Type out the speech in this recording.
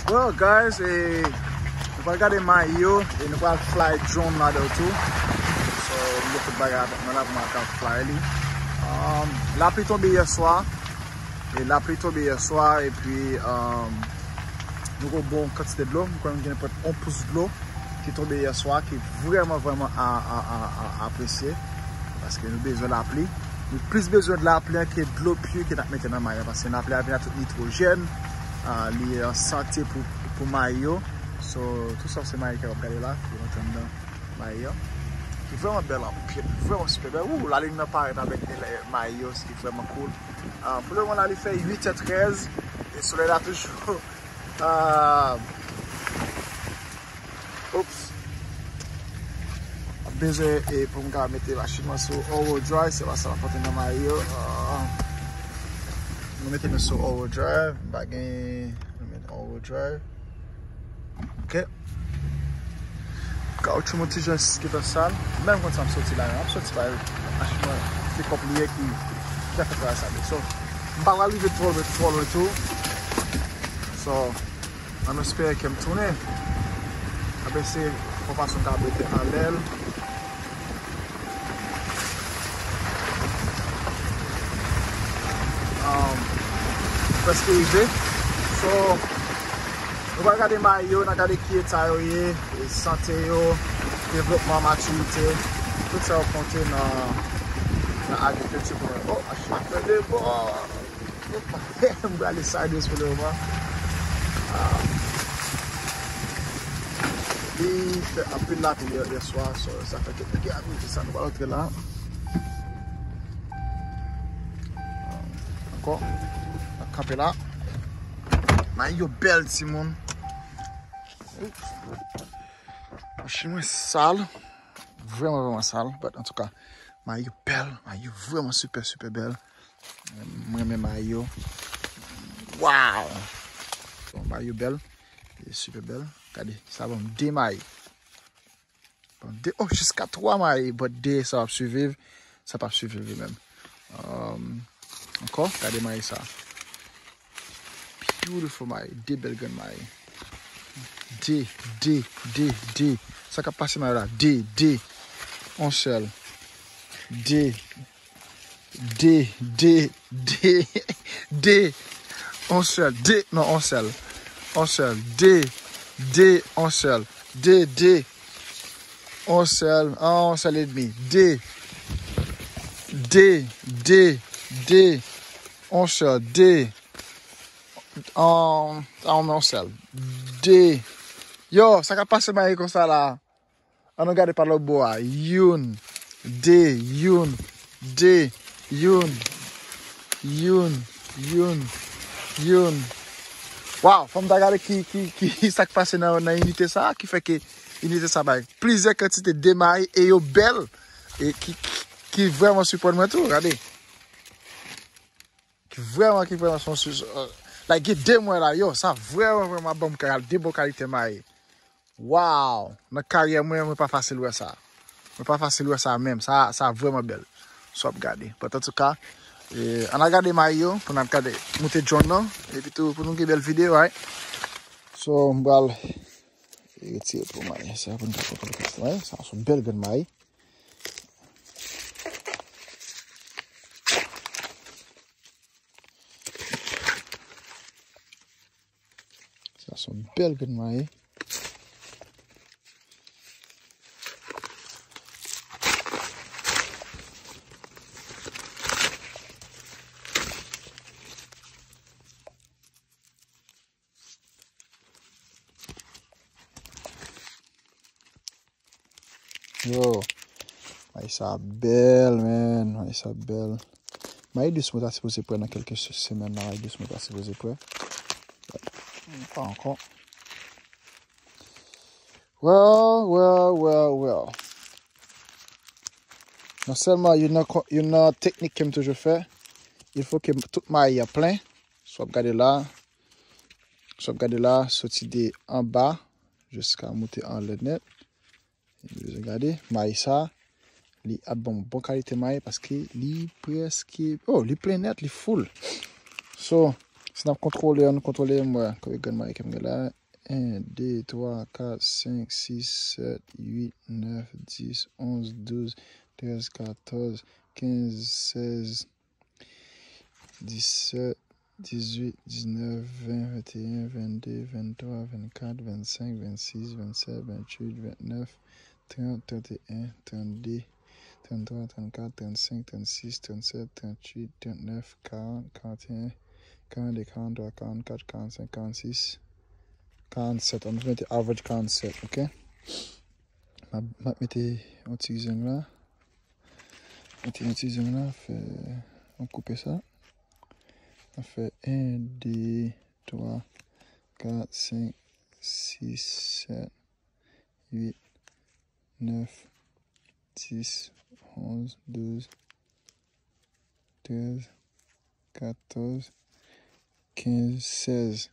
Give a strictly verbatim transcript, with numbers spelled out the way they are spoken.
Well, guys, e, nou pral gade mayi yo e nou pral fly drone ladan l tou. So, m gen tout bagay avèk mwen la pou m al ka fly li. Um, lapli tonbe yè swa. E lapli tonbe yè swa, epi, um, nou gen yon bon kantite dlo. M kwè m gen nenpòt yon pous dlo ki tonbe yè swa, ki vrèman, vrèman a, a, a, a, apresye. Paske nou bezwen lapli. Nou plis bezwen de lapli an ke dlo pure ke n ap mete nan mayi an. Paske lapli a vin ak tout nitwojèn. Ah, li an sante pou, pou mayi yo. So, tout sa se mayi ke w ap gade la, ki rantre anndan mayi an. Ki vrèman bèl anpil, vrèman sipè bèl. Wou, lalin nan parèt avèk mayi yo, se vrèman cool. Ah, pou lemoman la, li fè uit è trèz, e solèy la toujou, ah, oops. Ap bezwen, e, pou m ka mete machin mwen sou all wheel drive, se pa sa m ap pote nan mayi yo. Ah, nou mete nou sou all wheel drive, m pa gen, nou met all wheel drive. Ok. Kawoutchou mwen ti jan ki fè sal. Menm konn sa m soti la, m ap soti pa machin mwen, se kòp li ye ki, ki ap fè travay sa. So, m pa pral rive twò lwen, twò lwen tou. So, ann espere ke m tounen. Ap eseye fè fason m ka mete anlè l. Um, prèske rive. So, nou pral gade mayi yo, n a gade ki eta yo ye, e sante yo, devlopman, matirite, tout sa yo konte nan, nan agrikilti pou mwen. Oh, machin ap fè de bò. M prale sideways pou lemoman. Ah. Li fè anpil lapli yè, yè swa, so, sa fè ke nou gen agrikilti sa, nou pral antre la. Ankò, n ap kanpe la. Mayi yo bèl, timoun. Machin mwen sal. Vrèman, vrèman sal. But, antouka, mayi yo bèl. Mayi yo vrèman sipè, sipè bèl. Mwen renmen mayi yo. Wow! Bon, mayi yo bèl. Li sipè bèl. Gade, sa ban m de mayi. Ban m de, oh, jiska twa mayi, but de sa ap siviv, sa p ap siviv li menm. Um, ankò, gade mayi sa. Beautiful mayi, de bèl grenn mayi. De, de, de, de. Sa k ap pase mayi la? De, de. On sèl. De. De, de, de, de. On sèl, de, non, on sèl. On sèl, de, de, on sèl. De, de. On sèl, on sèl edmi. De. De, de, de. On sèl, de. On, on, on sèl. De. Yo, sa k ap pase mayi konsa la? Ann nou gade pa lòt bò a. Youn, de, youn, de, youn, youn, youn, youn. Waw, fò m ta gade ki, ki, ki sa k pase nan, nan inite sa a, ki fè ke inite sa a bay plizyè kantite de mayi e yo bèl, e ki, ki, ki vrèman siprann mwen tou, gade. Ki vrèman, ki vrèman se yon sis, euh, like, gen de mwa la, yo, sa vrèman, vrèman ban m kal-, de bon kalite mayi. Waw! Nan karyè mwen, mwen pa fasil wè sa. Mwen pa fasil wè sa menm. Sa, sa vrèman bèl. Sa w ap gade. But antouka, e, ann al gade mayi yo, pou n ap gade, moute drone nan, epi tou, pou nou gen bèl videyo, right? So, m pral retire pou mayi. Sa pou n ka foto pou mayi. Sa se yon bèl grenn mayi. Sa se yon bèl grenn mayi. Yo, mayi sa bèl, man. Mayi sa bèl. Mayi dous mwen ta sipoze prè nan kèlke se-, semèn la, mayi dous mwen ta sipoze prè. Pa ankò. Well, well, well, well. Non sèlman, youn nan ko-, youn nan teknik ke m toujou fè, il fo ke tout mayi an plen. Sa w ap gade la, sa w ap gade la, soti de anba jiska moute anlè nèt. Ou bezwen gade, mayi sa, li ap ban m bon kalite mayi paske li prèske, oh, li plen nèt, li full. So, Si n ap kontwole, ann kontwole, m wè konbyen grenn mayi ke m gen la. En, de, twa, kat, senk, sis, sèt, uit, nèf, dis, onz, douz, trèz, katòz, kenz, sèz, disèt, dizuit, diznèf, ven, venteyen, vennde, venntwa, vennkat, vennsenk, vennsis, vennsèt, vennuit, ventnèf, trant, trenteyen, trannde, tranntwa, trannkat, trannsenk, trannsis, trannsèt, trannuit, trannèf, karant, karanteyen, karannde, karanntwa, karannkat, karannsenk, karannsis, karannsèt. Ann mete average karannsèt, ok? M ap, m ap mete yon ti zeng la. Mete yon ti zeng la, fè, m ap koupe sa. M ap fè en, de, twa, kat, senk, sis, sèt, uit, nèf, dis, onz, douz, trèz, katòz, kenz, sèz.